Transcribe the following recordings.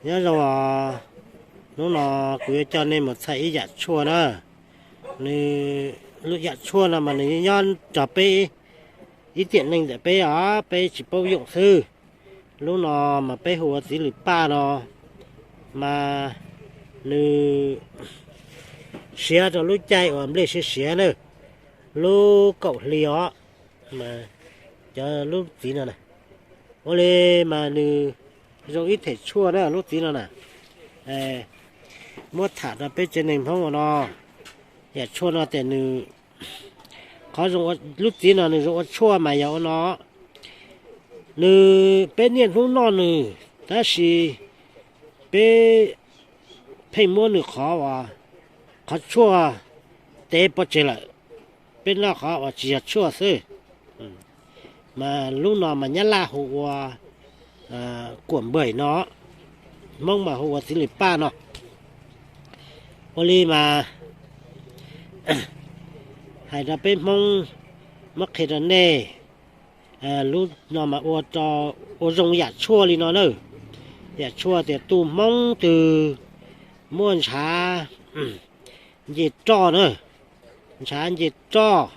Nyob zoo os, hnub no kuv yuav coj nej mus txhais ib yam tshuaj na. Nws, lub yam tshuaj no mas nws nyob nrog peb ib tiam neeg ntawm peb os, peb tsis paub yoom xwb. Lub no mas peb hu ua txiv lws paj no, mas nws siav rau lub caij uas nplej siav siav na, lub kaum hli os, mas cov lub txiv no na. Ua li mas nws zoo ib them tshuaj na lub txiv no na. Muab tham rau peb tsev neeg Hmoob ua no, yam tshuaj no tias nws, qhov zoo, lub txiv no nws zoo ua tshuaj mas yog ua no. Nws, peb niaj hnub noj nws, tab sis peb pheej muab nws qhov uas, qhov tshuaj tev pov tseg lawm, peb noj qhov uas tsis yog tshuaj xwb. Mas lub no mas Nyab Laj hu ua kuam npaim no, Hmoob mas hu ua txiv lws paj no. Ua li mas hais rau peb Hmoob, muab qhia rau nej, lub no mas ua zoo yam tshuaj li no na. Yam tshuaj tias tus Hmoob twg muaj ntshav nce roj na, ntshav nce roj,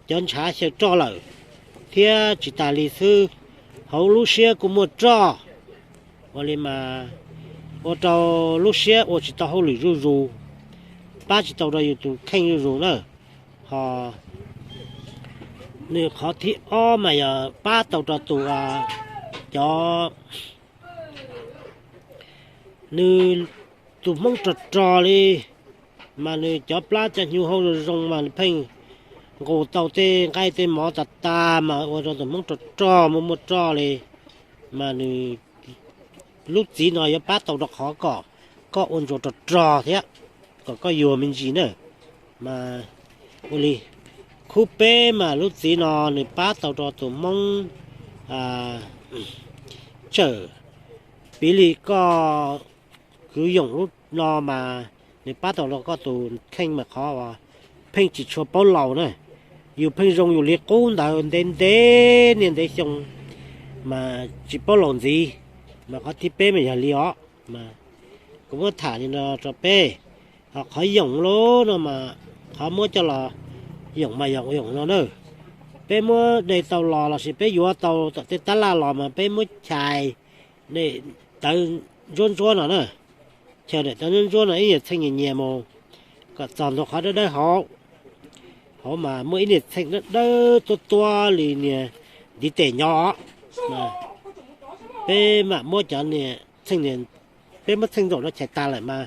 cov ntshav xyaw roj lawm, thiab tsis tas li xwb, hauv lub siab kuj muaj roj. Ua li mas ua rau lub siab ua tsis tau hauj lwm zuj zus, pab tsis tau rau yus tus kheej zuj zus na. Ho nws qhov thib ob mas yog pab tau rau tus, cov, nws, tus Hmoob rog rog li, mas nws cov plab cov hnyuv hauv zoo zoo mas nws pheej nqus tau tej nqaij tej mov tas tas mas ua rau tus Hmoob rog rog muaj muaj roj li. Mas nws, lub txiv no yuav pab tau rau qhov kom koj ua ntsuas rog rog thiab, kom koj yuag me ntsis na. Mas ua li, khub peb mas lub txiv no nws pab tau rau tus Hmoob tsawm, piv li koj kwv yoom lub no mas nws pab tau rau koj tus kheej mas qhov uas pheej tsis tshua paub laus na. Yus pheej zoo yus li qub ntawd ntev ntev niaj ntev xyoo mas tsis paub laus ntxiv. Mas qhov thib peb mas yog li os, mas kuv muab tham li no rau peb. Ho qhov yoom lub no mas qhov muab coj los yoom mas yoom yoom no na. Peb muab de tau los lossis peb yuav tau tom tej tab laj los mas peb muab chais daim tawv ntsuab ntsuab no na. Chais daim tawv ntsuab ntsuab no ib nyuag txheej nyias nyias mus kom txog ntug qhov dawb dawb hauv. Hauv mas muaj ib nyuag txheej dawb dawb tuab tuab li niag ntiv tes nyob. Peb mam muab cov niag txheej, peb muab txheej zaum no chais tas lawm mas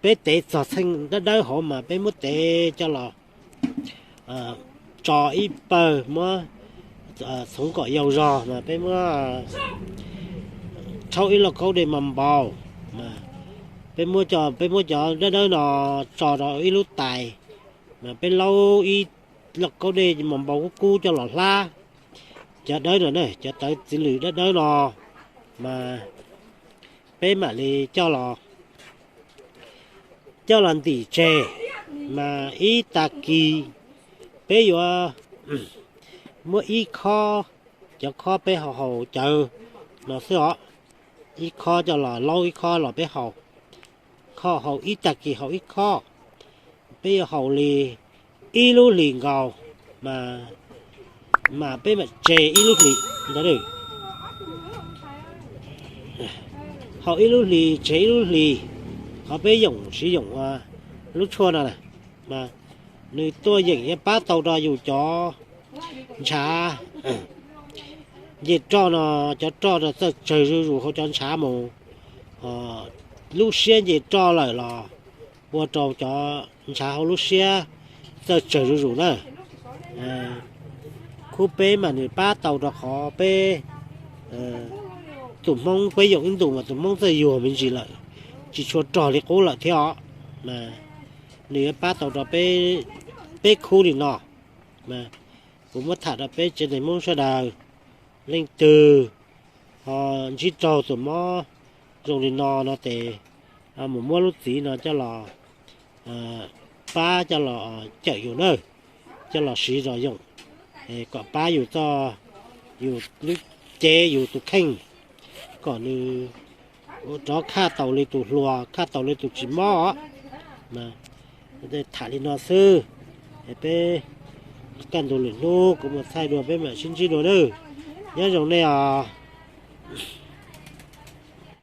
peb tev txog txheej dawb dawb hauv mas peb muab tev coj los tso ib pawg, muab txhoov kom yau zog mas peb muab rhaub ib lauj kaub dej mos npaus. Peb muab, peb muab cov dawb dawb no tso rau ib lub tais, mas peb laub ib lauj kaub dej mos npaus kub kub coj los hlab cov dawb no na, cov tawv txiv lws dawb dawb no, mas peb mam li coj los, coj los ntim tseg. Mas ib tag kis peb yuav muab ib khob, cov khob peb haus haus cawv no xwb os, ib khob coj los laub ib khob los peb haus, khob haus ib tag kis haus ib khob, peb yuav haus li ib lub hlis nkaus, mas, mas peb mam tseg ib lub hlis ntawd. Haus ib lub hlis tseg ib lub hlis, qhov peb yoom siv yoom ua lub tshuaj no na, mas nws tuaj yeem yuav pab tau rau yus cov ntshav nce roj no, cov roj no txawj tsawg zuj zus hauv cov ntshav mus. Lub siab nce roj lawm los ua rau cov ntshav hauv lub siab txawj tsawg zuj zus na. Khub peb mas nws pab tau rau qhov peb tus Hmoob peb yoom ib ntus mas tus Hmoob txawj yuag me ntsis lawm, tsis tshua rog li qub lawm thiab os. Nws yuav pab tau rau peb khub li no. Kuv muab tham rau peb tsev neeg Hmoob sawv daws, leej twg ho ntsib raug tus mob zoo li no no ces mus muab lub txiv no coj los pab coj los cawm yus na, coj los siv zog yoom kom pab yus txoj, yus lub cev yus tus kheej kom nws Ua rov khaj taus li tus hluas, khaj taus li tus tsis mob. Tham li no xwb, peb kaj ntug lwm hnub kuv mus thaij dua peb mam sib ntsib dua nawb. Nyob zoo nej os.